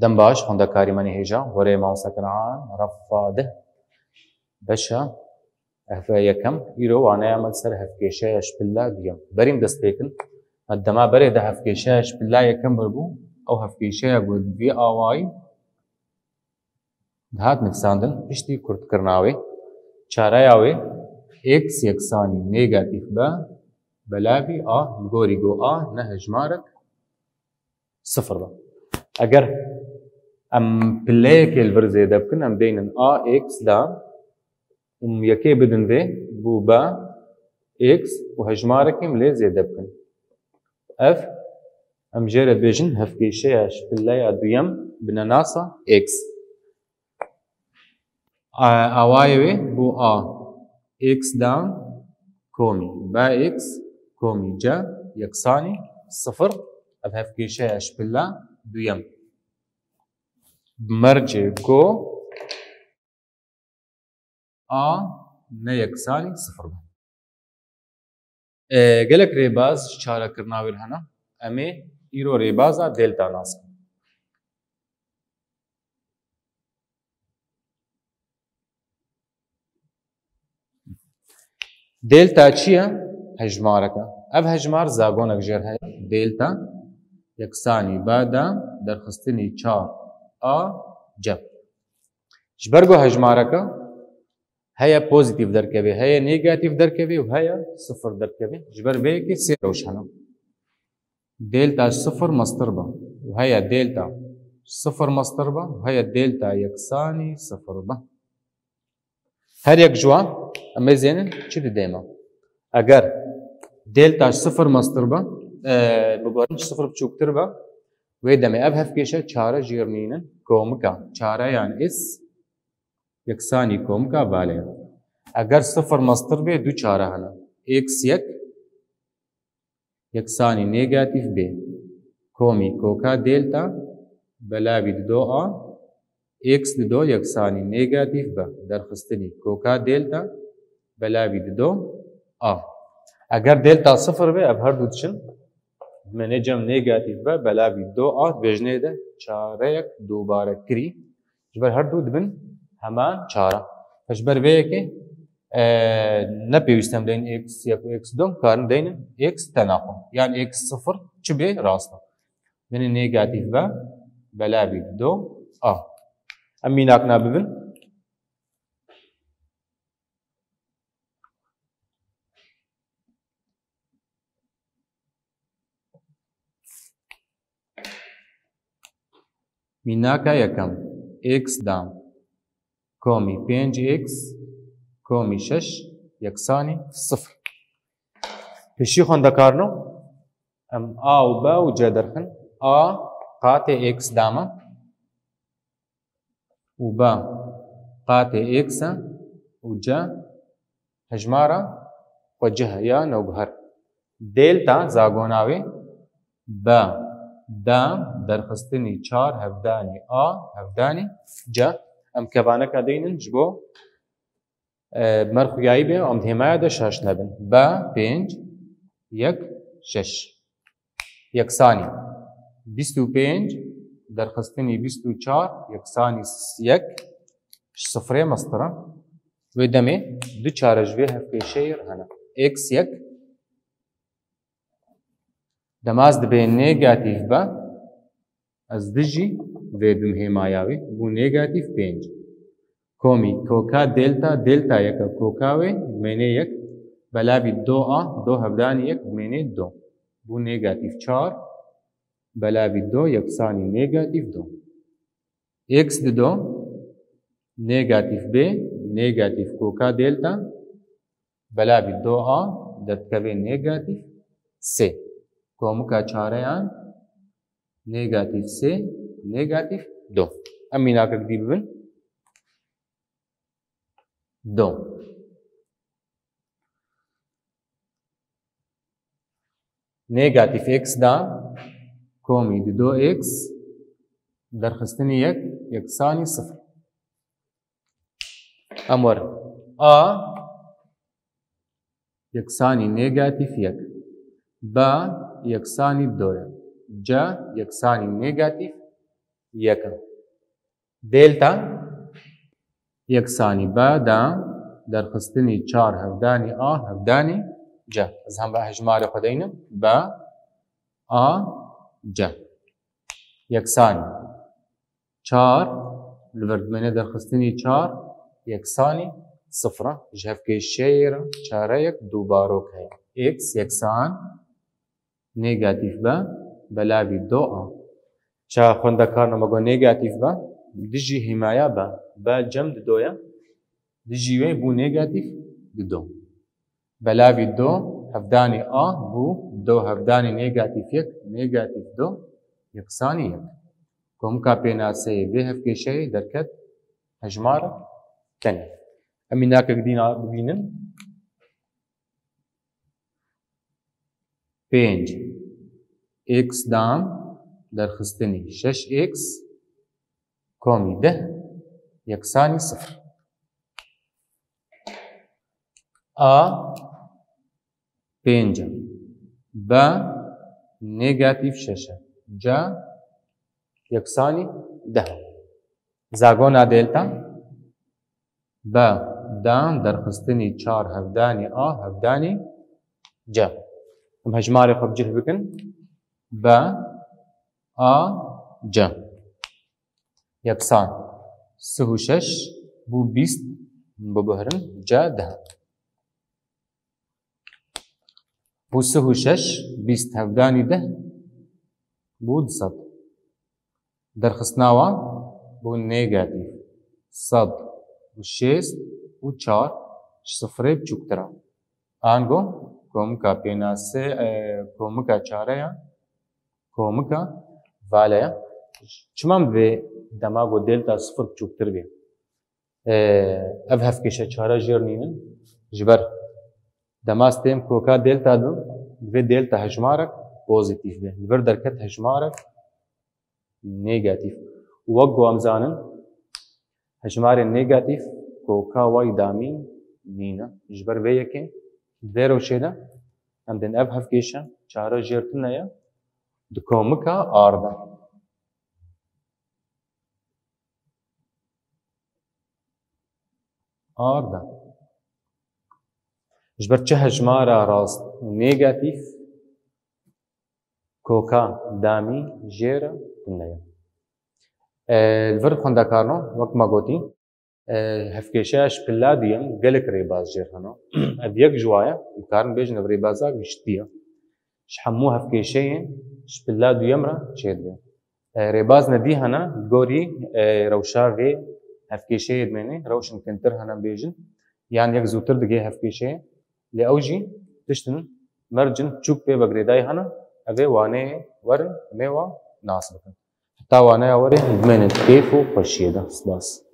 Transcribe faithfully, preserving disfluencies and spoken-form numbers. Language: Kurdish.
Dem baş, xwendekarî me nê hêja, gorê mamosta Kenan, refa deh. Beşa, hevkeşa yekem, îro waneya me li ser hevkeşeya ji pila duyem. Berîm dest pê kin. Me dema berê de hevkeşeya ji pila yekem bir bû, ew hevkeşeya ku bi vî awayî dihat nivîsandin, piştî kurtkirina wê, çareya wê x yeksanî negatîf be, belavî a, li gorî ku a ne hejmarek sifir be. Eger em pileyekê li vir zêde bikin, em deynin a x da, û yekê bidin vê, bû be x û hejmarekê em lê zêde bikin. Ev, em jê re dibêjin hevkeşeya ji pileya duyem binenasa x. A-, awayê wê bû a x da komî b x komî c yeksanî sifir. Ev hevkeşeya ji pila duyem. Mercê ku a ne yeksanî sifir be. E, gelek rêbaz ji çarekirina wê re hene. Em ê îro rêbaza delta nas bikin. Delta çi ye? Hejmarek e. Ev hejmar zagonek jê re heye. Delta yeksanî b da derxistinî çar a c. Ji ber ku hejmarek e, heye pozîtîf derkeve, heye negatîf derkeve û heye sifir derkeve. Ji ber vê yekê sê rewş hene. Delta sifir mestir be û heye delta sifir mestir be û heye delta yeksanî sifir be. Her yek ji wan em ê zênin çi dide me. Eger delta ji sifir mestir be, e, bi gorin ji sifir biçûktir be, wê demê ev hevkêşe çare jê re nînin komika çareyan S yeksanî komika vale ye. Eger sifir mestir bê, du çare hene. X yek yeksanî negatîf bê komî koka delta belavî dido a, x dido yeksanî negatîf be derxistinî koka delta belavî dido a. Eger delta sifir be, ev her du diçin, dimêne cem negatîf be, belavî dido a, dibêjinê de çareyek dubare kirî. Ji ber her du dibin heman çare. Ji ber vê yekê, e, ne pêwîst em deyin x yek û x du, em karin deynin x tena xwe. Yan x sifir çi bê rast e. Binê negatîf be, belavî dido a. Em mînak na bibin. Mînaka yekem, x da komî pênc x komî şeş yeksanî sifir. Pêşî xwendekarno, em a û b û c derxin. A qatê x da me û b qatê x e û c hejmara xwecih e ya newguher. Delta zagona wê b da derxistinî çar hevdanî a hevdanî c. Em kevaneka deynin ji bo, e, mer xuyayî bê, em di hêmaya de şaş nebin. B pênc yek şeş yeksanî bîst û pênc derxistinî bîst û çar yeksanî yek, ji sifirê mestir e. Wê demê du çare ji vê hevkêşeyê re hene. X yek dema ez dibê negatîf be, ez dijî vê bim hêmaya wê, bû negatîf pênc. Komî koka delta, delta yek e, koka wê dimêne yek, belavî do a, do hevdanî yek dimêne do. Bû negatîf çar, belavî do yeksanî negatîf do. X dido negatîf bê, negatîf koka delta, belavî do a, derdikeve negatîf sê. Komika çareyan negatîf sê, negatîf do. Em mînakek dî bibin. Do. Negatîf x da komî dido x derxistinî yek yeksanî sifir. Em werin. A yeksanî negatîf yek. B yeksanî do ye. C yeksanî negatîf yek e. Delta yeksanî B D derxistinî çar hevdanî A hevdanî C. Ez hemra hejmarê xwe deynim. B A C yeksanî çar, li vir dimêne derxistinî çar yeksanî sifir e. Ji hevkêşeyê re çareyek dû barok heye. X yeksan negatîf B belavî do A. Ça xwendekarna me got negatîf B, dijî hîmaya B. B cem di do ye. Dijî wê bû negatîf di do. Belavî do hevdanî A bû do hevdanî negatîf yek, negatîf do yeksanî yek. Komika pênaseyê vê hevkêşeyê derket hejmarek tenê. Em mînakek dîna bibînin. Pênc x dam derxistinî şeş x komî deh yeksanî sifir. A pênc e. B negatîf şeş e. C yeksanî deh e. Zagona delta B dan derxistinî çar hevdanî A hevdanî C. Em hejmarê xwe bi cih bikin. B A C yeksan sih û şeş bû bîst, bibihrin C deh. Bû sih û şeş, bîst hevdanî deh bû du sed. Derxistina wan bû negatîf sed û şêst û çar, ji sifirê biçûktir e. Ango komika pênase, e, komika çareya, komika valeya. Çima em vê dema ku delta sifir biçûktir bê? Ee, ev hevkêşe çare jêr nînin. Ji ber dema stêm koka delta dibin, divê delta hejmarek pozîtîf be. Li vir derket hejmarek negatîf. Wek ku em zanin, hejmarên negatîf koka wayî damî nîne. Ji ber vê yekê di vê rewşê de em dên ev hevkêşe çare jêr tune ye, di komika ar de. Ar de. Ji ber çi hejmara rast û negatîf koka damî jê re tune ye. E, li vir xwendekarno, wek me gotî, e, hevkêşeya ji pilla duyem gelek rêbaz jêr hene. Ev yek ji wa ye, em karin bêjin ev rêbaza giştî ye. Ji hemû hevkêşeyên ji pilla duyem re çêdibe. E, rêbaz nedî hene, gorî, e, rewşa vê hevkêşeyê dimêne, rewşên kintir hene bêjin, yan yek zûtir digê hevkêşeyê, lê ew jî tiştin mercin çûk pê ve girêdayî hene, ev ê waneyê werin, em ê wa nas bikin. Heta waneya werê dimênin kêf û xweşiyê de. Spas.